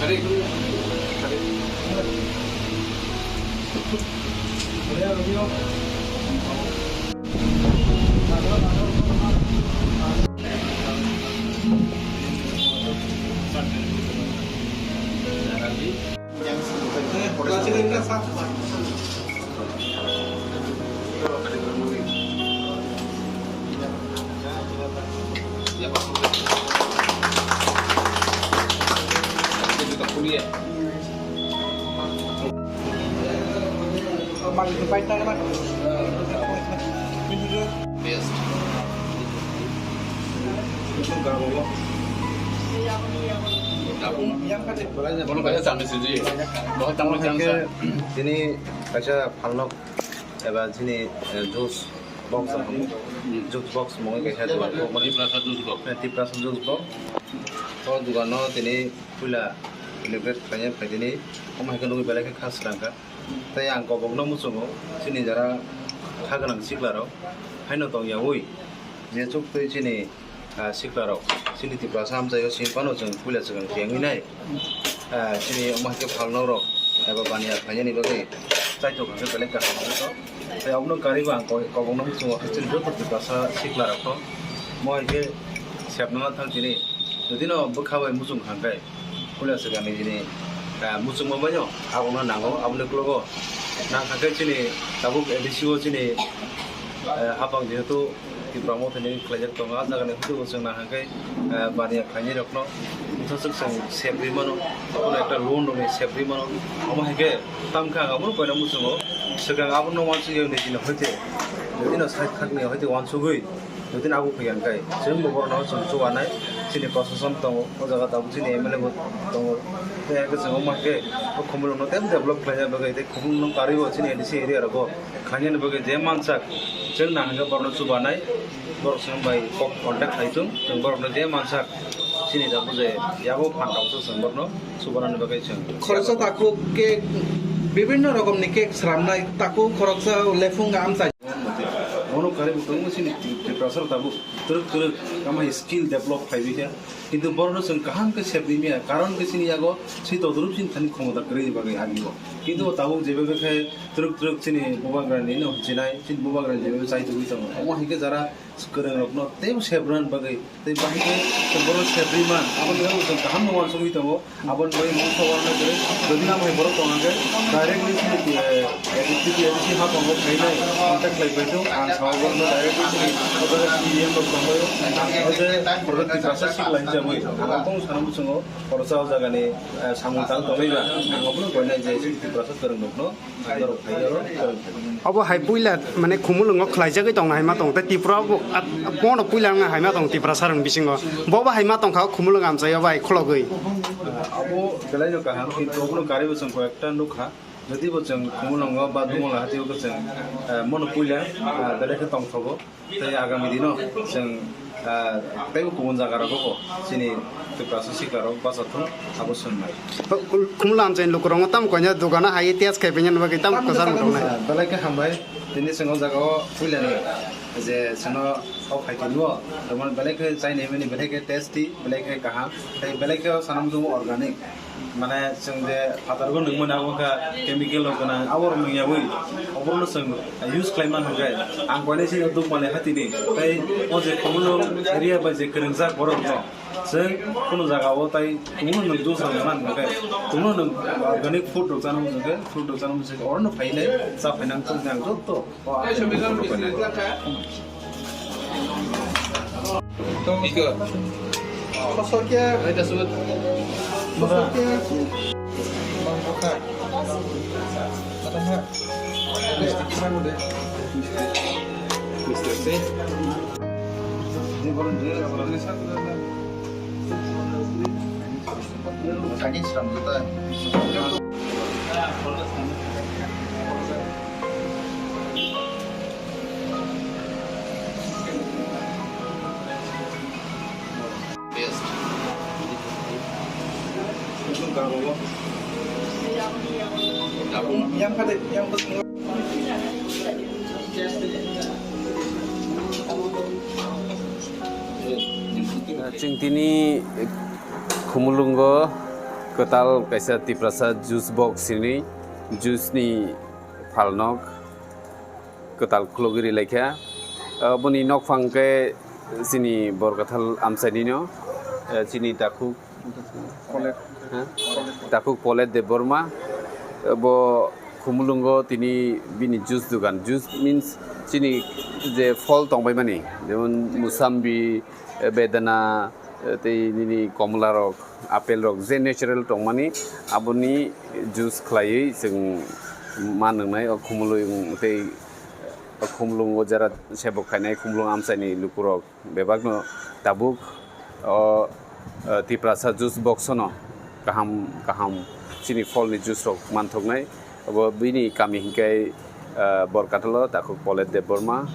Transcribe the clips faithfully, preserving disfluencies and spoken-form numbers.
Best. Bono kaisa changni siji. Bohai tangma changsa. Tini kaisa phalnok eba chini, eh, juice box, juice box mungwi kaisa dugan. Tiprasa juice box. Eh, Tiprasa juice box. O dugano tini puila inaugurate khlaina phaitini. Omo hai khe nugwi belai khe kha swrang kha. Tei ang kobokno muchungo, chini jara kha gwnang siklarok haino tong yaui, je chuk twi chini, ah, siklarok, chini Tiprasa amchaio simi phano chwng puila swkang tiyangwi nai. Ah, chini omo hai khe phalnokrok eba baniya khlainani bagwi chaitok hwn khe belai kaham khe to. Tei obono karwi bo ang ko-, kobokno muchungo khe chini joto Tiprasa siklarokno mo hai khe sepna thang tini. Jodi no bwkha bai muchung kha khe, puila swkang ni chini, ah, muchungma bai no abono nango, aboni uklogo nang kha khe chini tabuk A D C o chini, eh, hapang jehetu Tipra Motha ni khlaijak tongo, ah jaga ni hoite bo chwng nang kha khe, eh, baniya khlainai rokno bwthaswk chwng sep rwi mano, abono ekta loan rokni sep rwi mano, omo hai khe tam khe ang abono koina muchungo, swkang abono uansuk ya nini hoite, nini no side khakni hoite uansugwi. Jodi abo khe yang kai, chwng bo borok no chwng chubanai, chini proshasam tongo, o jaga tabuk chini M L A bo tongo. Tei hwnkhe chwng omo hai khe o Khumulwng no tei develop khlaina bagwi tei Khumulwng no karwi bo chini A D C area rogo khlainani bagwi je mansak chwng nang hwnkhe borok no chubanai, borok chwng bai kok contact khai thung, chwng borok no je mansak chini tabuk je yago phan tong chwng borok no chubanani bagwi chwng. Khoroksa takhuk cake, bibhinno rokomni cake sramnai, takhuk khoroksa lephung amchai. Bono karwi bo tongmo chini Tiprasa rok tabuk twrwk twrwk tamo hai skill develop khai bikha. Kintu borok no chwng kaham khe sep rimya, karon khe chini yago si todrup chini thani khomota kwrwini bagwi agio. Kintu tabuk jebe khe twrwk twrwk chini bubagra ni no hwnjinai, chini bubagra ni jebe chai tugwi tongo. Omo hai khe jara kwrwng rok no teibo sep rwna bagwi. Tei bahai khe chwng bono sep rwi man, aboni bagwi chwng kaham no uansugwi tongo. Aboni bagwi mungsa uanai kwrwi, jodi nang hai borok tong hwnkhe, directly chini, eh, A D C ha tongo, phainai contact khlai pai thung, ang sao borokno directly chini o jaga C E M rok tongbaio, ang o je Project Tiprasa sikla hinjagwi, ang tong sana muchungo, khoroksa o jagani, eh, samung tang tongwi ba, ang obono koinai je chini Tiprasa kwrwng rokno. Obo hai puila mane Khumulwngo khlaijagwi tong hai ma tong, tei Tripura bo at-, bono puila wngna hai ma tong Tiprasa rokni bisingo. Bo bo hai ma tong kha Khumulwng amchaio bai khulogwi. Abo belai no kaham, kintu obono karwi bo chwng koi ekta nukha. Jodi bo chwng Khumulwngo ba Dumula hatio bo chwng, eh, mono puila, eh, belai khe tongthogo. Tei agami dino chwng, ah, teibo kubun jaga rogo bo chini Tiprasa sikla rok bacha thung abo swngnai. Khumula amchaini lukurokno tamo koina dogano hai test khai painani bagwi tamo kwchar muthungnai. Ah, belai khe hambai. Tini chwng o jaga o puilani je chwngno o phaikhe nuo, tongmani belai khe chaini mani belai khe tasty, belai khe kaham, tei belai khe o sanam jwngo organic. Mane chwng je phatargo nungmani abo wngkha chemical rok gwnang, abo rok nungyawi oborokno chwng use khlai man hwnkhe ang koinai chini dukmani hatini tei o je Khumulwng area bai je kwrwngjak borok no chwng kunu jaga o tai tongmano nwng juice rok man hwnkhe tongmano nwng organic food rok chana muchungkhe fruit rok chana muchungkhe orono phainai cha phainang chwng jang jotto. Chwng tini Khumulwngo Kwtal kaisa Tiprasa juice box hinwi juice ni phalnok kwtal khulogwi ri laikha. Aboni nokphang khe chini Borkathal amchaini no, eh, chini takhuk, ha? Takhuk Polet Debbarma, eh, bo Khumulwngo tini bini juice dugan. Juice means chini je phol tongbaimani, jemon musambi, eh, bedana, eh, tei nini komla rok, apple rok, je natural tongmani, aboni juice khlaiwi chwng ma nwngnai o Khumulwng tei o Khumulwngo jera sebok khainai Khumulwng amchaini lukurok bebakno tabuk o, eh, Tiprasa juice box no kaham kaham chini pholni juice rok manthoknai. Obo bini kami hinkhe, ah, Borkathalo takhuk Polet Debbarma.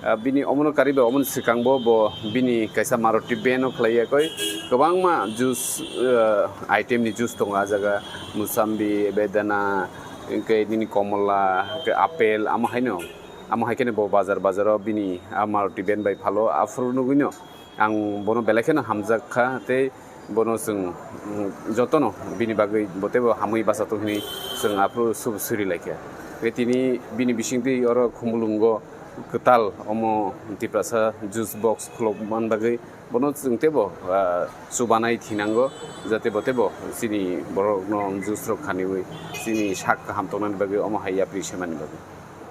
Ah, bini omono kariba omoni swkangbo bo bini kaisa Maruti van o khlai yakoi kwbangma juice, ah, item ni juice tongo ah jaga, musambi, bedana, hinkhe nini komola, hinkhe apple, amo haino, amo hai kheno bo bazar bazaro bini ah Maruti van bai phalo. Aphuru nugwino ang bono belai kheno hamjak kha tei bono chwng, mm, jotono bini bagwi bo teibo hamwi basa tong hinwi chwng aphuru sub suri lai kha. Tei tini bini bisingtwi oro Khumulwngo kwtal omo Tiprasa juice box khulok man bagwi bono chwng teibo, ah, chubanai thinango, jate bo teibo chini borokno juice rok khaniwi chini sak kaham tongnani bagwi omo hai yapri semani bagwi.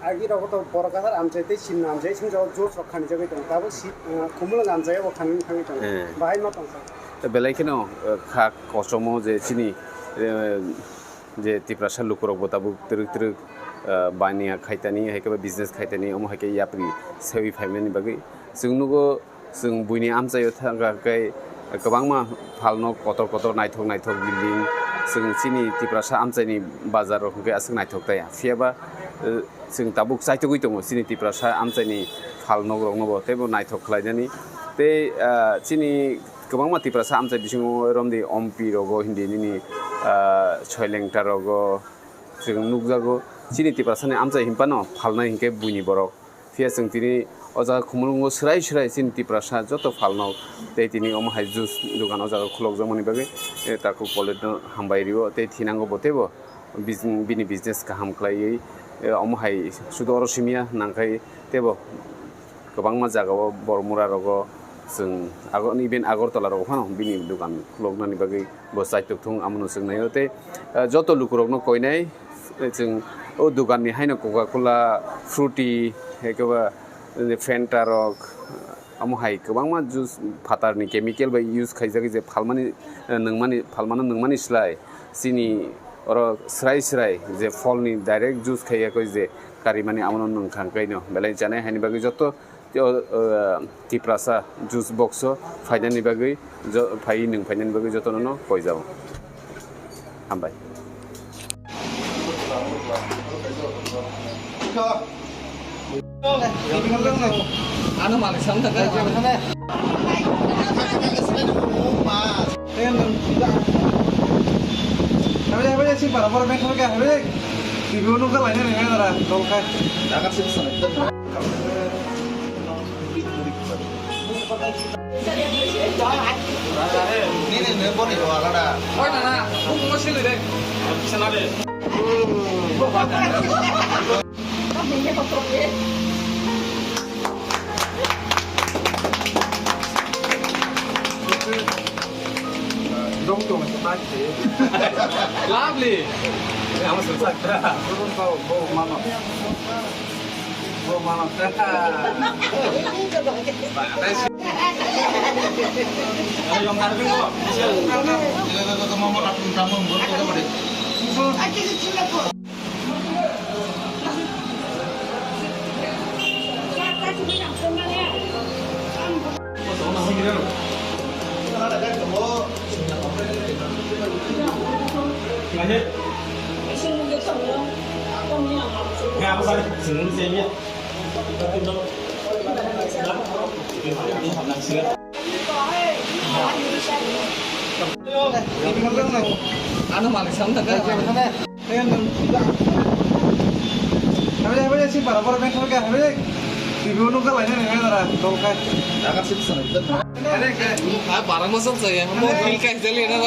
Agi rogo to Borkathal amchai tei Simna amchai song jago juice rok khani jagwi tongo. Tabuk si, uh, Khumulwng amchai bo khani thangwi tongo. Eh. Bahai ma tongkha. Belai kheno, uh, kha kosomo je chini, uh, je Tiprasa lukurok bo tabuk twrwk twrwk, uh, baniya khaitani, hai khe business khaitani, omo hai khe yapri sewi phaimani bagwi. Chwng nugo, chwng buini amchaio thangkha khe kwbangma phalno kotor kotor naithok naithok building, chwng chini Tiprasa amchaini bazar rok hwnkhe aswk naithok taya. Phiyaba, eh, chwng tabuk chaitogwi tongo chini Tiprasa amchaini phalnok rokno bo teibo naithok khlainani. Tei, ah, chini kwbangma Tiprasa amchai bisingo romdi Ompi rogo hindi nini, ah, Soilengta rogo chwng nukjago. Chini Tiprasani amchai hinphano phalnai hinkhe buini borok. Phiya chwng tini o jaga Khumulwngo swrai swrai chini Tiprasa joto phalnok tei tini omo hai juice dogan o jaga khulokjakmani bagwi, eh, takhuk Poletno hambai rio tei thinango bo teibo bis-, bini business kaham khlaiwi, eh, omo hai sudu oro simya nangkhai teibo kwbangma jagao Bormura rogo chwng ago-, even Agartala rogo phano bini dogan khuloknani bagwi bo chaitok thung amono chwng naio tei, eh, joto lukurokno koinai. Chwng o doganni haino Coca Cola, Fruity, hai khe ba Fanta rok, omo hai kwbangma juice phatarni chemical bai use khaijagwi je phalmani, eh, nungmani, phalmano nungmani slai chini oro swrai swrai je pholni direct juice khaiyakoi je karimani amono nungkha hwnkhe no belai chanai haini bagwi joto Tei o, o, Tiprasa juice box o phainani bagwi, jo-, phai nwng phainani bagwi jotono no koijao. Hambai. Ano malik sam thangkha. Habis, habis, si para, para, bengkok ke, habis. T V unu ka lainani, dara, dol khai. Lovely. Ang sa sa. Bo, bo, mama. Bo, mama. Ayo, yang harus mo. Ano malik sam thangkha. Habis, habis, si para, para, bengkok ke, habis. T V unu ka lainani, dara, dol khai. Jaga sip sana. Hai, bara masuk saya. Mau feel kayak jeli na.